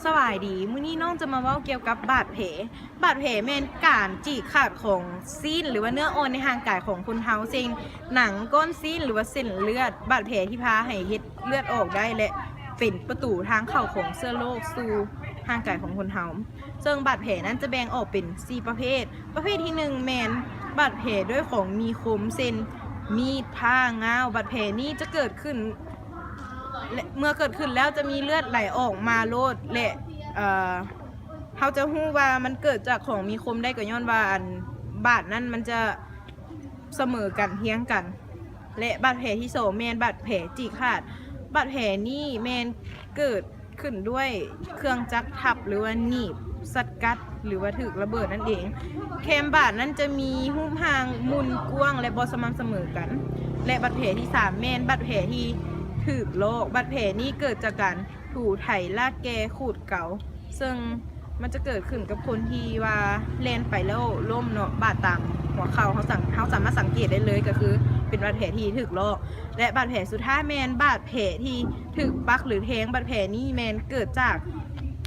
ສະບາຍດີ, ມື້ນີ້ນ້ອງຈະມາເວົ້າກ່ຽວກັບບາດແຜ. ບາດແຜແມ່ນການຈີກຂາດຂອງຊີ້ນ ຫຼືວ່າເນື້ອອ່ອນໃນຮ່າງກາຍຂອງຄົນເຮົາ ເຊັ່ນ ໜັງ, ກ້ອນຊີ້ນ ຫຼືວ່າເສັ້ນເລືອດ. ບາດແຜທີ່ພາໃຫ້ເຮັດເລືອດອອກໄດ້ ແລະ ເປັນປະຕູທາງເຂົ້າຂອງເຊື້ອໂລກສູ່ຮ່າງກາຍຂອງຄົນເຮົາ. ເຊິ່ງບາດແຜນັ້ນຈະແບ່ງອອກເປັນສີ່ປະເພດ. ປະເພດທີໜຶ່ງແມ່ນບາດແຜດ້ວຍຂອງມີຄົມ ເຊັ່ນ ມີດ, ຜ້າ, ງາວ. ບາດແຜນີ້ຈະເກີດຂຶ້ນ ແລະ ເມື່ອເກີດຂຶ້ນແລ້ວຈະມີເລືອດໄຫຼອອກມາໂລດ ແລະ ເອີ ເຮົາຈະຮູ້ວ່າມັນເກີດຈາກຂອງມີຄົມໄດ້ ກໍຍ້ອນວ່າ ອັນ ບາດນັ້ນມັນຈະສະເໝີກັນ ຮຽງກັນ. ແລະ ບາດແຜທີສອງແມ່ນບາດແຜຈີກຂາດ. ບາດແຜນີ້ແມ່ນເກີດຂຶ້ນດ້ວຍເຄື່ອງຈັກທັບ ຫຼືວ່າໜີບ, ສັດກັດ ຫຼືວ່າຖືກລະເບີດນັ້ນເອງ. ແຄມບາດນັ້ນຈະມີຮູບຮ່າງໝຸ່ນກວ້າງ ແລະ ບໍ່ສະໝ່ຳສະເໝີກັນ. ແລະ ບາດແຜທີສາມແມ່ນບາດແຜທີ່ຖືກລອກ. ບາດແຜນີ້ເກີດຈາກການ ຖູໄຖ, ລາກແກ່, ຂູດເກົາ ເຊິ່ງມັນຈະເກີດຂຶ້ນກັບຄົນທີ່ວ່າແລ່ນໄປແລ້ວລົ້ມເນາະ, ບາດຕາມຫົວເຂົ່າ. ເຮົາສັງ ເຮົາສາມາດສັງເກດໄດ້ເລີຍ ກໍຄືເປັນບາດແຜທີ່ຖືກລອກ. ແລະ ບາດແຜສຸດທ້າຍແມ່ນບາດແຜທີ່ຖືກປັກ ຫຼື ແທງ. ບາດແຜນີ້ແມ່ນເກີດຈາກ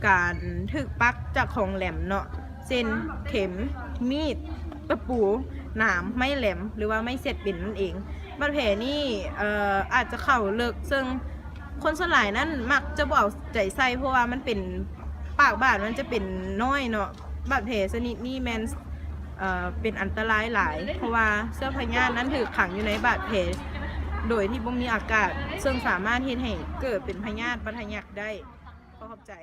ການຖືກປັກຈາກຂອງແຫຼມເນາະ ເຊັ່ນ ເຂັມ, ມີດ, ຕະປູ, ໜາມ, ໄມ້ແຫຼມ ຫຼືວ່າໄມ້ເສັດເປັນນັ້ນເອງ. ບາດແຜນີ້ ເອີ ອາດຈະເຂົ້າເລິກ ເຊິ່ງ ຄົນສ່ວນຫຼາຍນັ້ນມັກຈະບໍ່ເອົາໃຈໃສ່ ເພາະວ່າມັນເປັນ ປາກບາດມັນຈະເປັນນ້ອຍເນາະ. ບາດແຜຊະນິດນີ້ແມ່ນ ເອີ ເປັນອັນຕະລາຍຫຼາຍ ເພາະວ່າເຊື້ອພະຍາດນັ້ນຖືກຂັງຢູ່ໃນບາດແຜ ໂດຍທີ່ບໍ່ມີອາກາດ ເຊິ່ງສາມາດເຮັດໃຫ້ເກີດເປັນພະຍາດບັດທະຍັກໄດ້. ຂໍຂອບໃຈ.